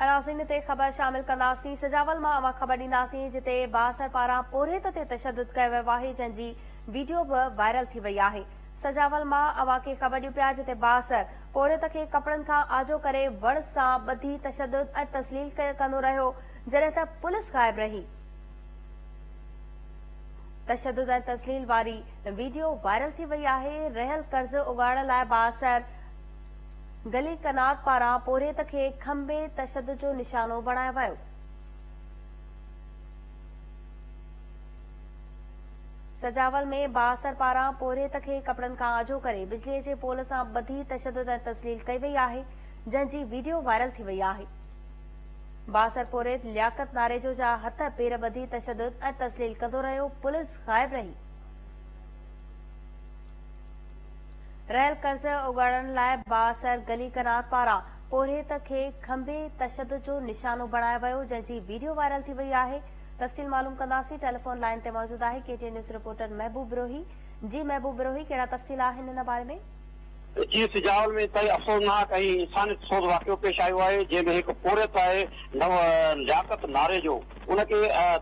ناظرين هتي خبر شامل ڪنداسين سجاول مان اوهان خبر ڏينداسين جتي بااثر پاران پورهيت تي تشدد ڪيو ويو آهي جنهن جي ويڊيو به وائرل ٿي وئي آهي سجاول مان اوهان کي خبر ڏيون پيا جتي بااثر پورهيت کي ڪپڙن کان آجو ڪري وڻ سان ٻڌي تشدد ۽ تذليل ڪندو رهيو جڏهن ته پوليس غائب رهي تشدد ۽ تذليل واري ويڊيو وائرل ٿي وئي آهي رهيل قرض اڳاڙڻ لاء بااثر گلي قنات پاران پورهيت کي کنڀي تشدد جو نشانو بڻايو ويو. سجاول ۾ بااثر پاران پورهيت کي ڪپڙن کان آجو ڪري بجلي جي پول سان ٻڌي تشدد ۽ تذليل ڪئي وئي آهي، جنهن جي ويڊيو وائرل ٿي وئي آهي. بااثر پورهيت لياقت ناريجو جا هٿ پير ٻڌي تشدد ۽ تذليل ڪندو رهيو، پوليس غائب رهي. رهيل قرض اڳاڙڻ لاء بااثر گلي قنات پاران پورهيت کي کنڀي تشدد جو نشانو بڻايو ويو جنهن جي ويڊيو وائرل ٿي وئي آهي تفصيل معلوم ڪنداسين ٽيليفون لائين تي موجود آهي K T N news reporter Mehboob Brohi جي محبوب بروهي ڪهڙا تفصيل آهن ان باري ۾. جي سجاول ۾ انتهائي افسوسناڪ ۽ انسانيت سوز واقعو پيش آيو آهي جنهن ۾ هڪ پورهيت آهي لياقت ناريجو ان کي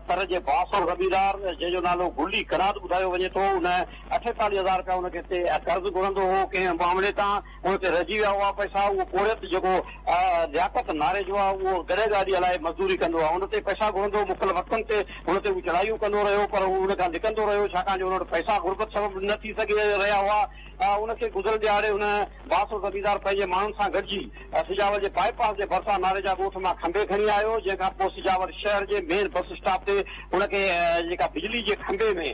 تر جي بااثر زميندار جنهن جو نالو گلي قنات ٻڌايو وڃي ٿو ان 48 هزار رپيا ان کي تي قرض گهرندو هو، ڪنهن معاملي تان ان تي رهجي ويا هئا پئسا، اهو پورهيت جيڪو لياقت ناريجو آهي اهو گڏهه گاڏي هلائي مزدوري ڪندو آهي، ان تي پئسا گهرندو هو، مختلف وقتن تي هن تي هو چڙهايون ڪندو رهيو پر هو ان کان لڪندو رهيو ڇاڪاڻ جو ان وٽ پئسا غربت سبب نه ٿي سگهي رهيا هئا، ان کي گذريل ڏهاڙي ان بااثر زميندار پنهنجي ماڻهن سان گڏجي سجاول جي بائي پاس جي ڀرسان ناريجا ڳوٺ مان کنڀي کڻي آيو، جنهن کان پوء سجاول شهر جي مين بس اسٽاپ تي هن کي جيڪا بجلي جي کنڀي ۾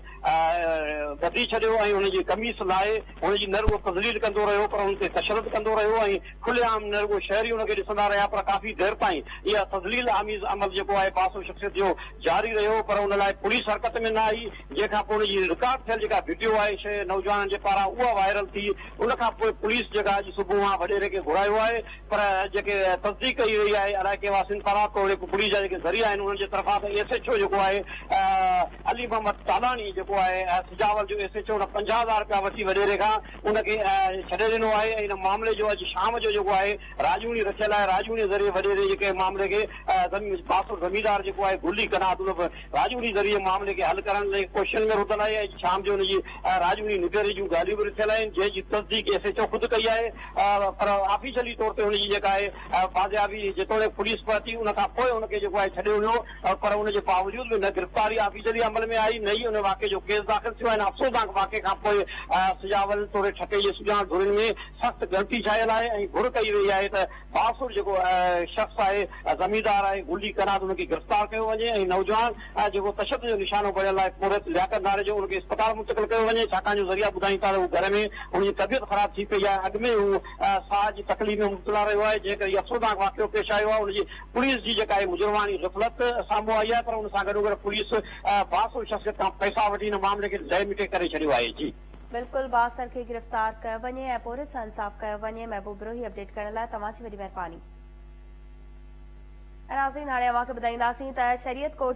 ٻڌي ڇڏيو ۽ هن جي قميص لاهي هن جي نه رڳو تذليل ڪندو رهيو پر هن تي تشدد ڪندو رهيو ۽ کلي عام نه رڳو شهري هن کي ڏسندا رهيا پر ڪافي دير تائين اها تذليل آميز عمل جيڪو آهي بااثر شخصيت جو جاري رهيو پر ان لاء پوليس حرڪت ۾ نه آئي جنهن کان پوء ان جي رڪارڊ ٿيل جيڪا وڊيو آهي شهري نوجوانن جي پاران اها وائرل ٿي ان کان پوء پوليس جيڪا اڄ صبح مان وڏيري کي گهرايو آهي پر جيڪي تصديق ڪئي وئي آهي علائقي واسين پاران توڙي پوليس جا جيڪي ذريعا آهن انهن جي طرفان ته ايس ايڇ او جيڪو آهي علي محمد ٽالاڻي جيڪو آهي سجاول جو ايس ايڇ او ان 50 هزار رپيا وٺي وڏيري کان ان کي ڇڏي ڏنو آهي ۽ ان معاملي جو اڄ شام جو جيڪو آهي راڄوڻي رٿيل آهي راڄوڻي ذريعي وڏيري جيڪي معاملي کي بااثر زميندار جيڪو آهي گلي قناعت ان راڄوڻي ذريعي معاملي کي حل ڪرڻ جي ڪوششن ۾ رڌل آهي ۽ شام جو ان جي راڄوڻي نبيري جون ڳالهيون به رٿيل آهن جنهن جي تصديق ايس ايڇ او خود ڪئي آهي پر آفيشلي طور تي هن جي جيڪا آهي بازيابي جيتوڻيڪ پوليس پهتي ان کان پوء هن کي جيڪو آهي ڇڏيو ويو پر ان جي باوجود به نه گرفتاري آفيشلي عمل ۾ آئي نه ئي ان واقعي جو ڪيس داخل ٿيو ۽ افسوسناڪ واقعي کان پوء سجاول توڙي ٺٽي جي سڄاڻ ڌرين ۾ سخت ڳڻتي ڇانيل آهي ۽ گهر ڪئي وئي آهي ته بااثر جيڪو شخص آهي زميندار آهي گلي قناعت ان کي گرفتار ڪيو وڃي ۽ نوجوان جيڪو تشدد جو نشانو بڻيل آهي پورهيت لياقت ناريجو ان کي اسپتال منتقل ڪيو وڃي ڇاڪاڻ جو ذريعا ٻڌائين ٿا ته هو گهر ۾ هن جي طبيعت خراب ٿي پئي آهي اڳ ۾ ئي هو ساهه جي تڪليف ۾ مبتلا رهيو آهي جنهن ڪري هي افسوسناڪ واقعو پيش آيو آهي ان جي پوليس جي جيڪا آهي مجرماڻي غفلت سامهون آئي آهي پر ان سان گڏوگڏ پوليس بااثر شخصيت کان پئسا وٺي ان معاملي کي لئه مٽي ڪري ڇڏيو آهي جي. بلڪل بااثر کي گرفتار ڪيو وڃي ۽ پورهيت سان انصاف ڪيو وڃي محبوب بروهي اپڊيٽ ڪرڻ لاء توهان جي وڏي مهرباني. ۽ ناظرين هاڻي اوهان کي ٻڌائينداسين ته شريعت ڪورٽ.